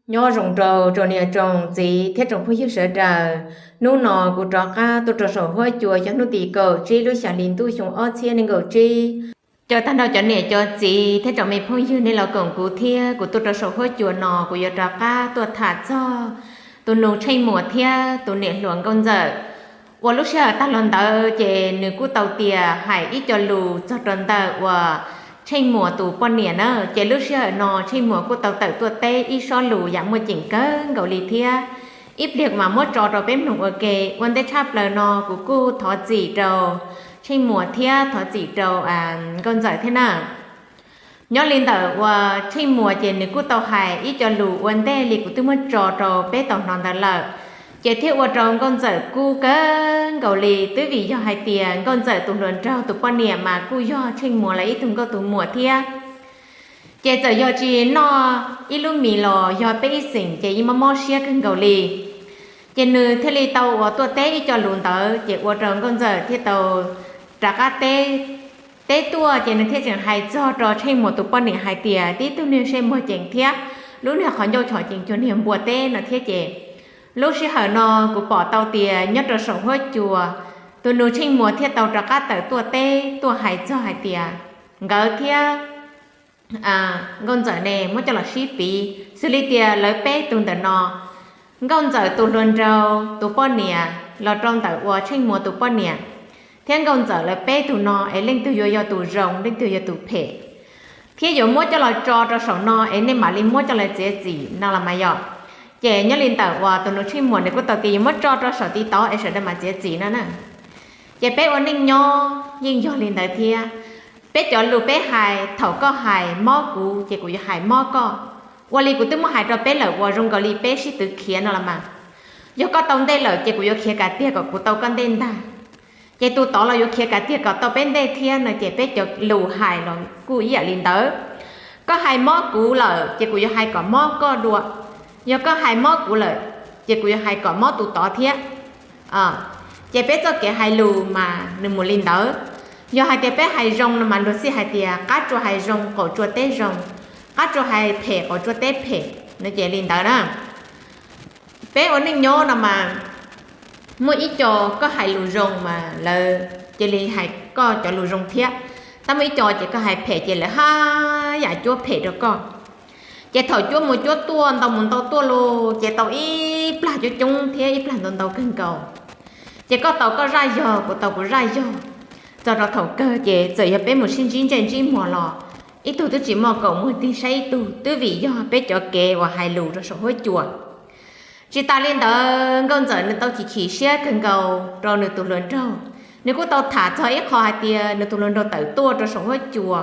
Nyob zoo rau tsoom niam tsoom txiv thiab tsoom phooj ywg sawv daws. Hnub no kuv rov qab tuaj rau saum huab cua yog hnub tim kaum tsib lub xya hli ntuj xyoo ob txhiab nees nkaum tsib. Caw tag nrho cov niam cov txiv thiab tsoom me phooj ywg nej los koom kuv thiab kuv tuaj rau saum huab cua no kuv yuav rov qab tuaj tham txog tus nus Tsheej Muas thiab tus niam hluas Nkauj Ntxawm, uas lub sij hawm tag los ntawd ces nws kuj tau tias hais ib co lus txog rau ntawm uas Tsheej Muas tus poj niam na. Ces lub sij hawm no Tsheej Muas kuj tau tawm tuaj teb ib sob lus yam muaj ceem kawg nkaus li thiab. Ib pliag kuv mam muab tso rau peb mloog ua ke. Ua ntej tshaj plaws no kuv kuj thov txim rau Tsheej Muas thiab thov txim rau Nkauj Ntxawm thiab na. Nyob li ntawm uas Tsheej Muas ces nws kuj tau hais ib co lus ua ntej li kuv twb muab tso rau peb tau hnov ntawd lawm, ces thiaj ua rau Nkauj Ntxawm kuj kawg nkaus li, twb vim yog hais tias Nkauj Ntxawm tus hluas nraug tus poj niam mas kuj yog Tsheej Muas lawv ib tug nkauj tus muam thiab. Ces txawm yog tsis noj ib lub mis los yog peb ib xeem ces yeej mob mob siab kawg nkaus li. Ces nws thiaj li tau uas tuaj teb ib co lus ntawd ces ua rau Nkauj Ntxawm thiaj tau rov qab teb, teb tuaj ces nws thiaj tseem hais txog rau Tsheej Muas tus poj niam hais tias tib tug niag ntsej muag ceem thiab lub niag qhov ncauj chom ceem cuag niag npua teb no thiab ces lub sij hawm no kuv pom tau tias nyob rau saum huab cua, tus nus Tsheej Muas thiaj tau rov qab tawm tuaj teb tuaj hais txog hais tias nkawd thiab Nkauj Ntxawm ne muab coj los sib piv xws li tias lawv peb tug ntawm no, Nkauj Ntxawm tus hluas nraug tus poj niam los rau ntawm uas Tsheej Muas tus poj niam, thiab Nkauj Ntxawm lawv peb tug no es leej twg yuav yog tus zoo leej twg yog tus phem, thiab yuav muab coj los tso rau saum no es nej mam li muab coj los txiav txim no los mas yog. Ces nyob li ntawm uas tus nus Tsheej Muas nws kuj tau tias yuav muab tso rau saum TikTok es sawv daws mam txiav txim no na. Ces peb ua neej nyob yeej yog li ntawd thiab. Peb cov lus peb hais, thaum koj hais mob kuv ces kuv yuav hais mob koj. Ua li kuv twb muab hais rau peb lawm uas zoo nkaus li peb sib twv khiav no los mas, yog koj tau ntej lawm ces kuv yuav khiav kav tiag kom kuv tau koj ntej ntag. Ces tus tod los yuav khiav kav tiag kom tau peb ntej thiab no ces peb cov lus hais los kuj ib yam li ntawd. Koj hais mob kuv lawm ces kuv yuav hais kom mob koj dua. Yog koj hais mob kuv lawm ces kuv yuav hais kom mob tus tod thiab. Ces peb txoj kev hais lus mas nws mus li ntawd. Yog hais tias peb hais zoo no mas luag xij hais tias qab tsua hais zoo qaum tsua teb zoo, qab tsua hais phem qaum tsua teb phem no ces li ntawd na. Peb ua neej nyob no mas muaj ib co koj hais lus zoo mas lawv cia li hais koj cov lus zoo thiab, tab muaj ib co ces koj hais phem ces lawv haj yam cuab phem rau koj. Ces thaum cuab mus cuab tuaj ntau mus ntau tuaj los ces tau ib plag coob coob thiab ib plag ntau ntau kawg nkaus. Ces koj tau koj zaj yog, kuv tau kuv zaj yog, txog rau thaum kawg ces txawm yog peb mus sib ntsib ntsej ntsib muag los ib tug twb tsis muaj kaum muag tig saib ib tug, twb vim yog peb cov kev uas hais lus rau saum huab cua. Tsis tas li ntawd Nkauj Ntxawm nws tau chim chim siab kawg nkaus rau nws tus hluas nraug. Nws kuj tau tham txog ib qho hais tias nws tus hluas nraug tawm tuaj rau saum huab cua,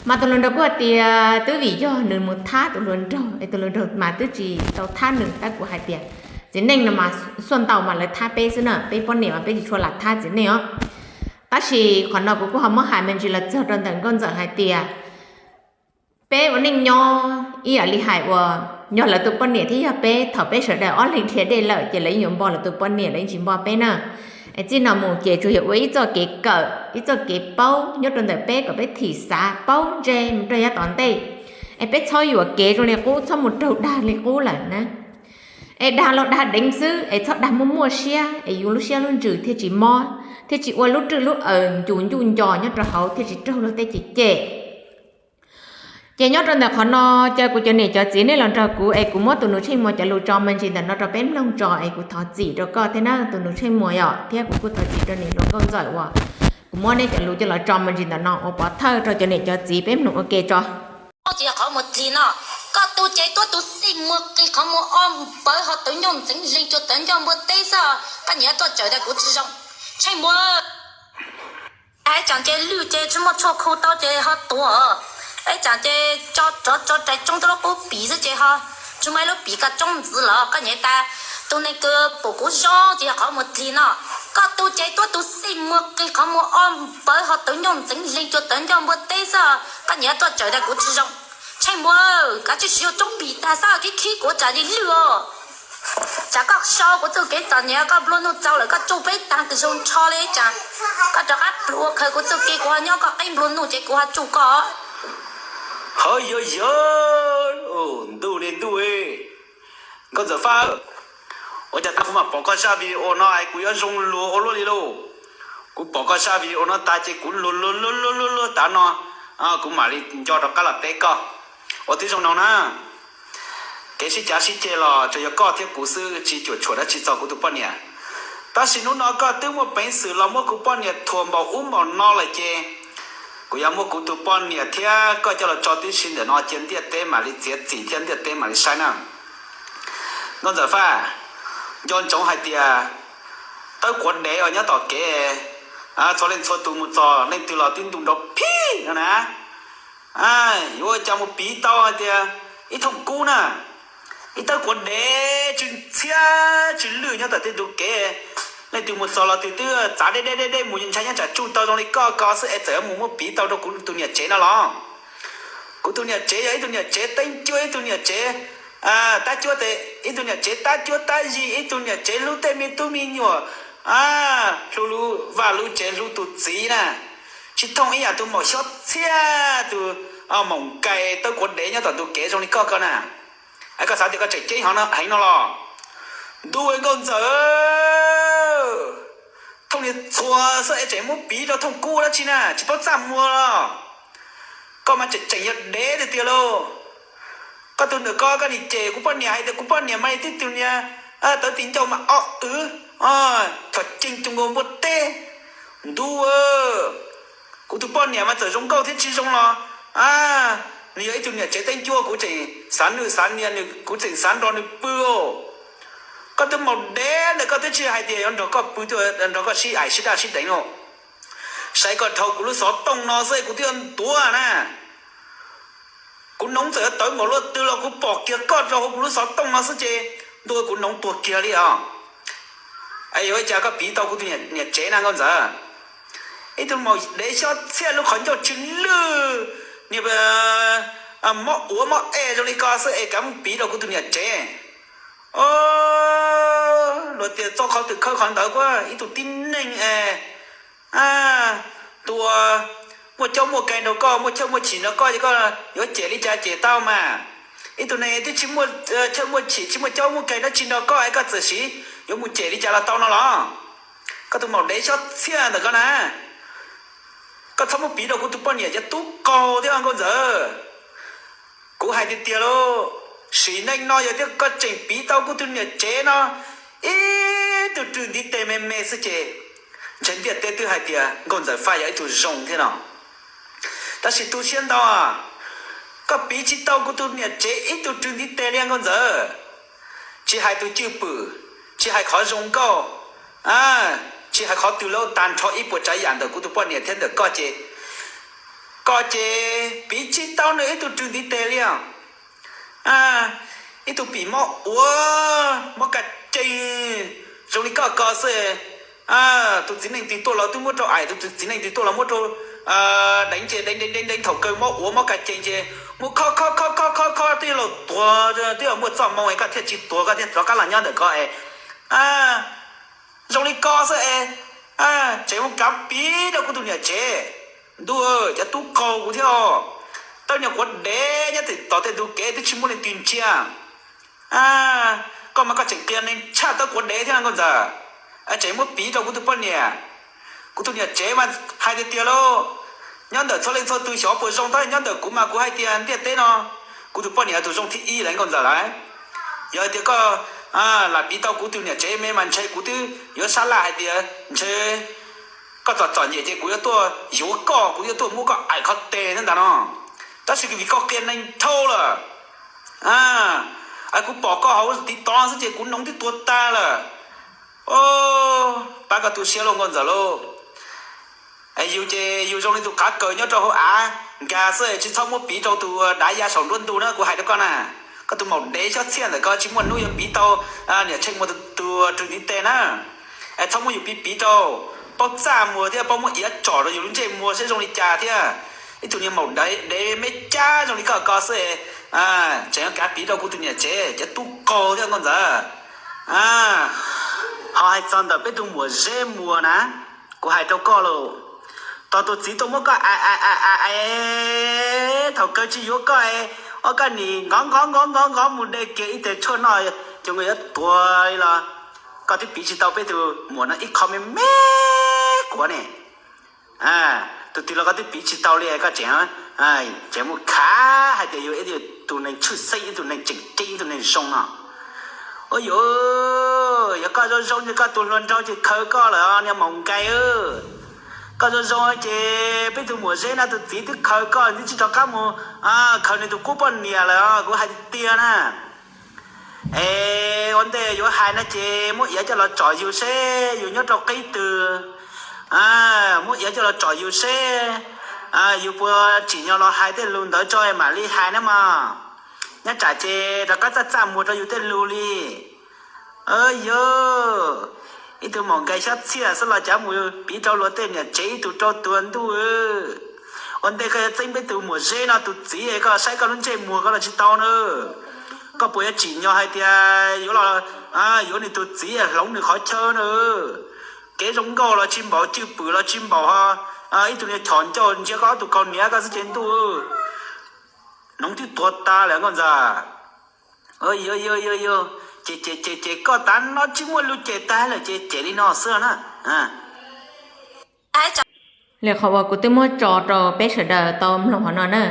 mas tus hluas nraug kuj hais tias twb vim yog nws mus thab tus hluas nraug es tus hluas nraug mas twb tsis tau thab nws, tab kuv hais tias txiv neej no mas xuaj ntau mas lawv thab peb xwb na, peb poj niam mas peb tsis tshua lam thab txiv neej os. Tab sis qhov no kuv kuj ho muab hais me ntsis los txog rau ntawm Nkauj Ntxawm hais tias peb ua neej nyob ib yam li hais uas yog lawv tus poj niam thiab yog peb, thaum peb sawv daws ob leeg dhia dej lawm ces lawv yeej yuav npo lawv tus poj niam, lawv yeej tsis npo peb na. Es txij no mus ces tsuas yog ua ib txoj kev kawm, ib txoj kev paub nyob rau ntawm peb kom peb thim xav paub ntse mus rau yav tom ntej. Es peb txhob yuam kev zoo li qub, txhob mus raug dag li qub lawm na. Es dag los dag deev xwb es txhob dag muaj muaj siab es yus lub siab lub ntsws thiaj tsis mob, thiaj tsis ua lub rwj lub aws ncus ncuj nco nyob rau hauv thiaj tsis raug luag tej cem cem. Ces nyob rau ntawm qhov no, caw kuv cov niam cov txiv nej los nrog kuv es kuv muab tus nus Tsheej Muas cov lus tso me ntsis ntawm no rau peb mloog tso es kuv thov txim rau koj thiab na tus nus Tsheej Muas yom, thiab kuv kuj thov txim rau niam hluas Nkauj Ntxawm uas kuv muab nej cov lus coj los tso me ntsis ntawm no ua pov thawj rau cov niam cov txiv peb mloog ua ke tso. Ces yog qhov muag dlig no, koj tu cev tuab tu xij muag qis qhov muag ob pawv ho tawv ncauj ntxeev zeeg cuag tawv ncauj npua teb xwb, koj nyiam tuaj tsaws tias kuv tsis zoo. Tsheej Muas, ib tsam ces lwj ces tsis muaj tshuaj khu tau ces ho tuag, ib tsam ces tso rov tso rais tsoob tuaj lub qub pim xwb ces ho tsis muaj ib lub pim koj tsoob ntxiv los koj nyiam tas tus neeg kws pum kuv zoo ces yog qhov muag dlig no. Koj tu cev tuab tu xij muag qis qhov muag ob pawv ho tawv ncauj ntxeev zeeg cuag tawv ncauj npua teb xwb, koj nyiam tuaj tsaws tias kuv tsis zoo. Tsheej Muas, koj tsis siv tsoob pim tag xwb, khib khib kuv tsam ces lwj os. Tsam koj so kuv txuj kev txom nyem, koj nplua nuj txaus lawm koj tsuj peb tag kws zoo nrho li tsam koj rov qab pluag khaws kuv txuj kev kuv ho nyob koj qeb nplua nuj ces kuv ho tsuj koj. Ho yog yog, ntuj li ntuj, Nkauj Ntxawm Faj, ua cas tag kuv mam pom koj zaj video no es kuv yuav zoo luag ua luaj li lauj? Kuv pom koj zaj video no tas ces kuv luag luag luag luag luag luag tav no, kuv mam li nco rov qab los teb koj. Ua tib zoo no na, kev sib cav sib ceg los tsuas yog koj thiab kuv xwb, tsis cuam tshuam dab tsi txog kuv tus poj niam. Tab sis hnub no koj twb muaj peev xwm los muab kuv poj niam thuam npaum ub npaum no lawm ces kuv yuav muab kuv tus poj niam thiab koj coj los tso tib si ntawm no cia ntiaj teb mam li txiav txim thiab ntiaj teb mam li saib na. Nkauj Ntxawm Faj, nco ntsoov hais tias tawb quav dev uas nyob tom kev, txhua leej txhua tus mus txog leej twg los twb ntu nrov phij no na. Yuav ua cas mus piv tau hais tias ib thooj kub na, ib tawb quav dev tsw ntxhiab tsw lwj nyob tom tej ntug kev, leej twg mus txog los twg twb txav deb deb deb deb mus ntshai nyob tsam tsuj tau zoo li koj ko xwb es txawm yuav mus muab piv tau rau kuv tus niam tsev no los? Kuv tus niam tsev yog ib tug niam tsev teeb cuab, ib tug niam tsev tab cuab tes, ib tug niam tsev tab cuab tab yig, ib tug niam tsev hlub tej me tub me nyuam, hlub lub vaj lub tsev hlub tus txiv na, tsis thooj ib yam tus maum xyob txhiab tus maum nkais tawb quav dev nyob tom ntug kev zoo li koj ko na. Es koj xav tias koj tseem ceeb heev no los? Ntuj, Nkauj Ntxawm, thooj niag txhua xwb es tseem muab piv rau thooj kub dab tsi na, tsis paub txaj muag los? Koj mas tseem tseem yog dev tiag tiag lauj. Koj tus ntawm ko koj nim cem kuv poj niam hais tias kuv poj niam mas li tib tug niag tawv tis ncauj mas o wv, chom ceeg cuag nkaus npua teb. Ntuj, kuv tus poj niam mas txawm zoo nkauj thiab tsis zoo los nws yog ib tug niam tsev teeb cuab, kuv tseem xav nwj xav nias nws, kuv tseem xav nrog nws pw os. Koj twb maum dev ntawm koj twb tsis hais tias yuav nrog koj pw, nrog koj sib aim sib daj sib deev no. Saib koj dhau kuv lub xov tooj no xwb kuv twb yuav ntuav na. Kuv noov txawm yuav tawv npaum luaj twg los kuv pom kiag koj rau hauv kuv lub xov tooj no xwb ces ntuj, kuv noov tuag kiag li os. Es yuav ua cas koj piv tau kuv tus niam tsev na Nkauj Ntxawm? Ib tug maum dev xyob txhiab lub qhov ncauj tsw lwj, niag mob uav mob e zoo li ko xwb es kav muab piv rau kuv tus niam tsev. Luag tias txoj qhov twg khawb qhov ntawd, kuv ib tug tib neeg es tus muaj caub muaj kais nrog koj, muaj chawj muaj chim nrog koj, koj yuav cem li cas cem tau mas. Ib tug neeg twb tsis muaj chawj muaj chim, tsis muaj caub muaj kais dab tsi nrog koj es koj txawm siv yuav mus cem li cas los tau no los? Koj tus maum dev xyob txhiab ntawm koj na, koj txhob muab piv rau kuv tus poj niam cov tub qaug thiab Nkauj Ntxawm. Kuv hais tiag tiag lauj, sim neej no yog tias koj tseem piv tau kuv tus niam tsev no ib tug rwg ntiv tes me me xwb ces ntshe ntiaj teb twb hais tias Nkauj Ntxawm Faj yog ib tug zoo thiab no. Tab sis tu siab ntau, koj piv tsis tau kuv tus niam tsev ib tug rwg ntiv tes li Nkauj Ntxawm. Tsis hais tus cwj pwm, tsis hais qhov zoo nkauj, tsis hais qhov twg los tag nrho ib puas tsav yam ntawm kuv tus poj niam thiab ntawm koj ces, koj ces piv tsis tau nws ib tug rwg ntiv tes li os. Ib tug pim mob uav mob ka cees zoo li koj ko xwb, tus txiv neej twg tuaj los twb muab rau aim, tus txiv neej twg tuaj los muab rau deev ces deev deev deev deev thaum kawg mob uav mob ka cees ces mus kho kho kho kho kho kho twb yuav los tuag, twb yuav muaj txoj moo es koj thiaj tsis tuag, koj thiaj rov qab los nyob ntawm ko es zoo li ko xwb es tseem mus kav piv rau kuv tus niam tsev. Ntuj, cov tub qaug kuv thiab os. Tawb niag quav dev nyob tom tej ntug kev twb tsis muaj leej twg ntsia. Koj mas koj tseem qias neeg tshaj tawb quav dev thiab Nkauj Ntxawm, tseem muab piv rau kuv tus poj niam. Kuv tus niam tsev mas hais tiag tiag lauj, nyob ntawm txhua leej txhua tus xyov puas zoo, tab nyob ntawm kuv mas kuv hais tias ntiaj teb no kuv tus poj niam tus zoo thib ib lawm Nkauj Ntxawm lauj. Yog hais tias koj lam piv tau kuv tus niam tsev me mas ntshe kuv twb yuav sab laj hais tias ntshe koj txom txom nyem ces kuv yuav tuaj yuav koj, kuv yuav tuaj muab koj aim qhov teg thiab ntag no. Tab sis vim koj qias neeg dhau lawm, kuv pom koj hauv TikTok xwb ces kuv noov twb tuag tag lawm. Pab koj tu siab lauj Nkauj Ntxawm lauj. Yus ces yus zoo li tus qav kaws nyob rau hauv av nkag xwb, tsis txhob muab piv rau tus dav ya saum nruab ntug na, kuv hais rau koj na. Koj tus maum dev xyob txhiaj ntawm ko tsis muaj hnub yuav piv tau niam Tsheej Muas tus rwg ntiv tes na. Es txhob muab yus piv piv rau, paub txaj muag thiab paub muab iav tsom rau yus lub ntsej muag seb zoo li cas thiab. Ib tug niag maum dev me cab zoo li koj ko xwb, tseem kav piv rau kuv tus niam tsev, cov tub qaug thiab Nkauj Ntxawm. Ho hais txog ntawm peb tus muam Zeb Muas na, kuv hais rau koj lauj, tog tus txiv tuaj muab koj aim aim aim aim, thaum kawg tsis yuav koj es Ob koj nim nqov nqov nqov nqov nqov mus de kiag ib teg tshuaj noj, cov nkauj yuav tuag li los koj twb piv tsis tau peb tus muam no ib qho me me kuav ne. Tus twg los koj twb piv tsis tau li, koj tseem, tseem mus khav hais tias yus ib tus neeg tshwj xeeb, ib tus neeg tseem ceeb, ib tus neeg zoo no. Ua yuav, yog koj zoo zoo ces koj tus hluas nraug ces khaws koj lawm niag maum nkais. Koj zoo zoo ces peb tus muam Zeb no tus txiv twb khaws koj, twb tsis rov qab mus khaws nws tus qub poj niam lawm, kuv hais tiag tiag na. Es ua ntej yuav hais no ces muab iav coj los tsom yus seb yus nyob rau qib twg. Muab iav coj los tsom yus seb yus puas tsim nyog los hais tej lus ntawd tso mam li hais na mog. Nyob tsam ces rov qab txaj txaj muag rau yus tej lus li. Yog ib tug maum nkais xyob txhiaj xwb los cav mus piv rau luag tej niam tsev ib tug rau tuag ntuj. Ua ntej koj yuav txeeb peb tus muam Zeb no tus txiv, koj saib koj lub ntsej muag koj los tsis tau na. Koj puas yuav tsim nyog hais tias yuav los yuav nws tus txiv hloov nws qhov chaw na? Kev zoo nkauj los tsis npaum, cwj pwm los tsis npaum ho, ib tug niag chom ncauj ntsia koj ob tug kaus hniav koj xwb ces ntuj, hnoov twb tuag tas lawm nkauj ntxawm. Ces ces ces ces koj tav no tsis muaj lus cem tag lawm ces cem li no xwb na. Lwm qhov uas kuv twb muab tso rau peb sawv daws tau mloog hov no na,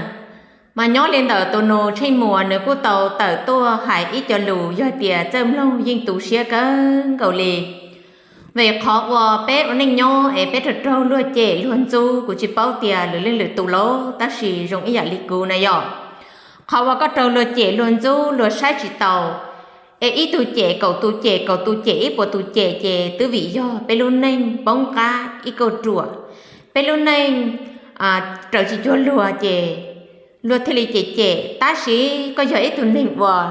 mas nyob li ntawm tus nus Tsheej Muas nws kuj tau tawm tuaj hais ib co lus yog tias txawj mloog yeej tu siab kawg nkaus li. Vim qhov uas peb ua neej nyob es peb raug raug luag cem luag ntxub, kuv tsis paub tias lwm leej lwm tus lauj, tab sis zoo ib yam li kuv na yom. Qhov uas koj raug luag cem luag ntxub luag saib tsis taus, es ib tug cem kaum tus cem kaum tus cem ib puas tus cem ces twb vim yog peb lub neej poob qab ib kauj ruam, peb lub neej raws tsis cuag luag ces luag thiaj li cem cem. Tab sis koj yog ib tug neeg uas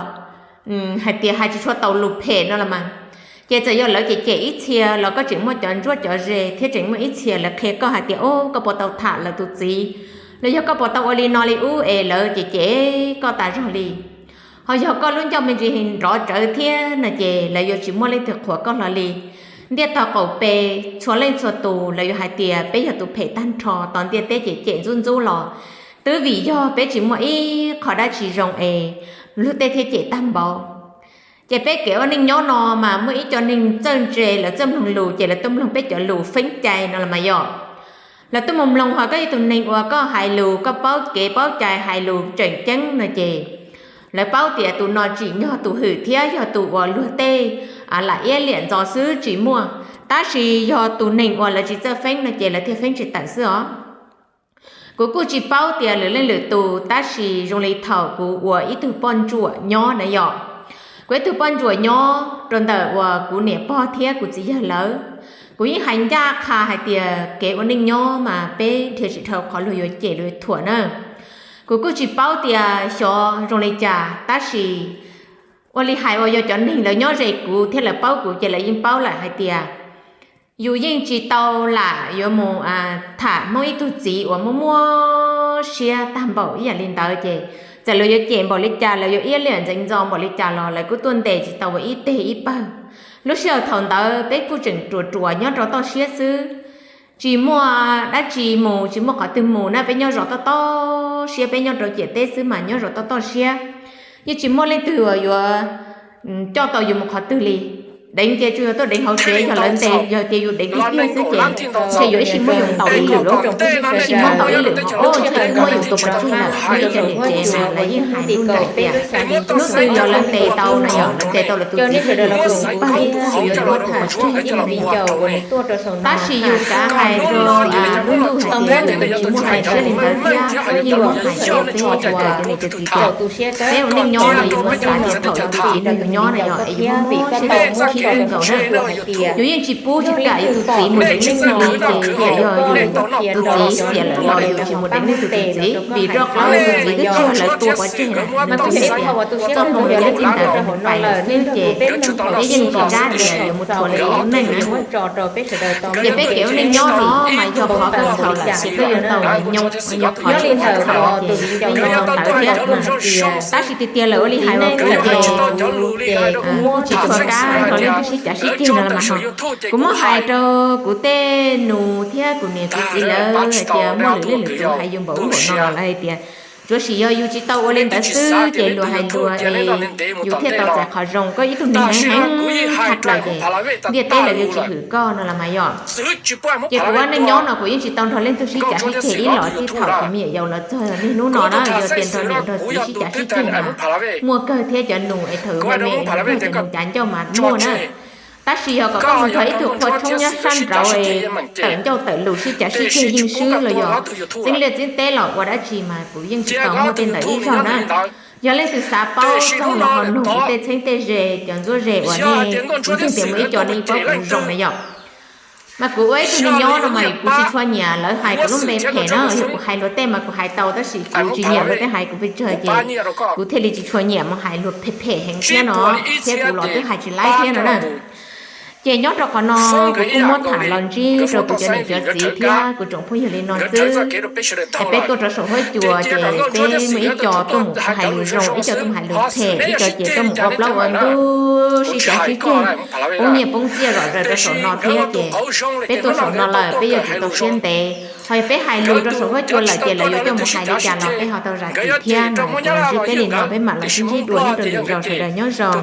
hais tias hais tsis tshua tau lus phem no los mas, ces txawm yog lawv cem cem ib txhia los koj tseem muaj cov ntsuab cov ze thiab tseem muaj ib txhia lawv qhia koj hais tias, o, koj puas tau tham lawv tus txiv, los yog koj puas tau ua li no li ub es lawv cem cem koj tas zog li. Ho yog koj lub ncauj me ntsis nrov tsawv thiab no ces lawv yuav tsis muaj leej twg qhuas koj hlo li. Ntiaj tog qaum pes txhua leej txhua tus lawv yuav hais tias peb yog tus phem tag nrho, tos ntiaj teb cem cem ntxub ntxub los twb vim yog peb tsis muaj ib qho dab tsi zoo es luag tej thiaj cem tag npaum. Ces peb kev ua neej nyob no mas muaj ib co neeg txawj ntse, lawv txawj mloog lus ces lawv tuaj mloog peb cov lus feeb cai no los mas yom. Lawv tuaj mus mloog ho koj ib tug neeg uas koj hais lus koj paub kev paub cai hais lus tseem ceeb no ces lawv paub tias tus no tsim nyog tus hwm thiab yog tus uas luag tej lam iab liam ntxov xwb tsis muaj. Tab sis yog tus neeg uas lawv tsis txawj feeb no ces lawv thiaj feeb tsis tawm xwb os. Kuv kuj tsis paub tias lwm leej lwm tus, tab sis zoo li thaum kuv ua ib tug poj ntsuam nyob na yom, kuv ib tug poj ntsuam nyob rau ntawm uas kuv niam pog thiab kuv txiv yawg lawv, kuv yeej hais ncaj qha hais tias kev ua neej nyob mas peb dhia tsis dhau qhov luag yuav cem luag yuav thuam na. Kuv kuj tsis paub tias xyov zoo li cas, tab sis ua li hais uas yog cov neeg lawv nyob ze kuv thiab lawv paub kuv ces lawv yeej paub lawm hais tias yus yeej tsis tau lam yuav mus tham Hmoob ib tug txiv uas muaj muaj siab tag npaum ib yam li ntawd ces txawm lawv yuav cem npaum li cas, lawv yuav iab liam ntxeev ntxo npaum li cas los lawv kuj tuaj ntes tsis tau ua ib teg ib pawg. Lub sij hawm thaum ntawd peb kuj tseem ruam ruam nyob rau toj siab xwb, tsis muaj dab tsi mus, tsis muaj qhov twg mus na, peb nyob zov toj toj siab, peb nyob rau ciam teb xwb mas nyob zov toj toj siab, yeej tsis muaj leej twg uas yuav coj tau yus mus qhov twg li. Deev ces tsuas yog tuaj deev hauv tsev, yog lawv ntes, yog tias yus deev tiag tiag xwb ces ntshe yuav ib sij muab yus ntaus ib lwm lauj, ib sij muab ntaus ib lwm, o, ntshe muab yus tus pov tseg lawm. Peb cov niam tsev mas lawv yeej hais li ntawd tias hnub twg yog lawv ntes tau no, yog lawv ntes tau lawv tus txiv thiab yus tus pawg, yus yuav muab tus pov tseg ib yam li ntawd. Tab sis yus xav hais rau lub ntuj hais tias yus tsis muaj hais siab li ntawd thiab, yeej muab hais rau peb cov niam cov txiv tias peb ua neej nyob no yus muab xav tias thaum yus tus txiv nrog yus nyob no yog es yus muab siab khib khwb nkaus na. Yus yeej tsis pub tsis kam yus tus txiv mus deev leej twg li, ces txawm yog yus tus txiv xiam lawm los yus tsis mus deev leej twg tus txiv, vim rau qhov yus tus txiv twb tsis yog lawv tua pov tseg na, mas txhua yam tias txoj hmoo yog leej twg ntawd pais lawm xwb ces peb yeej tsis kam tias yuav mus rhuav lawv tus lub neej na. Ces peb kev ua neej nyob no mas yog qhov koj txhaum lawm ces koj yuav tau nyob qhov txhaum, ces peb yuav tau ntawd thiab. Tab sis tiag tiag lawm ua li hais uas kuv ces kuv tsis tshua kab nrog leej twg sib cav sib ceg no los mas ho. Kuv muab hais rau kuv tej nus thiab kuv niam kuv txiv lawv hais tias muaj lwm leej lwm tus hais yus npaum ub npaum no los lawv hais tias Tsuav sim yog yus tsis tau ua li ntawd xwb ces luag hais luag es yus thiaj tau txais qhov zoo. Koj ib tug neeg heev heev tshaj plaws ces ntiaj teb lawv yuav tsis hwm koj no los mas yog. Ces kuv ua neej nyob no kuv yeej tsis tau nrog leej twg sib cav sib ceg ib los txij thaum kuv me nyuam yaus los txog niaj hnub no na. Yog tias nrog niam nrog txiv sib cav sib ceg mas muaj kawg thiab, cov nus es thaum me cov nus cav ncauj mas muaj na. Tab sis yog kom koj mus nrog ib tug qhua tshoob nyob sab nraud tawm ncauj tawm lus sib cav sib ceg yeej swb los yog txeeb liaj txeeb teb los ua dab tsi mas kuv yeej tsis tau muaj tej ntawd ib zaug na. Yog leej twg xav paub txog los ho nug kuv tej txheeb tej ze, cov ntxuab ze uas nej ntseeg tias muaj ib co nej paub kuv zoo na yom. Mas kuv ua ib tug neeg nyob no mas kuv tsis tshua nyiam lawv hais kuv lub npe phem na. Yog kuv hais luag tej mas kuv hais tau, tab sis kuv tsis nyiam luag tej hais kuv pes tsawg ces kuv thiaj li tsis tshua nyiam mus hais luag phem phem heev thiab no, thiab kuv los twb hais tsis laib thiab no na. Ces nyob rau qhov no kuv kuj muab tham los ntsib rau kuv cov niam cov txiv thiab kuv tsoom phooj ywg li no xwb. Es peb tuaj rau saum huab cua ces peb muaj ib co tuaj mus hais lus zoo, ib co tuaj mus hais lus phem, ib co ces tuaj mus ua plaub ua ntug sib cav sib ceg, poob nyiaj poob txiaj zom zaws rau saum no thiab ces peb tuaj saum no lawm peb yuav tsum tau siab ntev. Ho yog peb hais lus rau saum huab cua lawm ces lawv yuav coj mus hais li cas los peb ho tau zam txim thiab no. Ces los ntsib peb li no peb mam los sib ntsib dua nyob rau lwm zaus, sawv daws nyob zoo.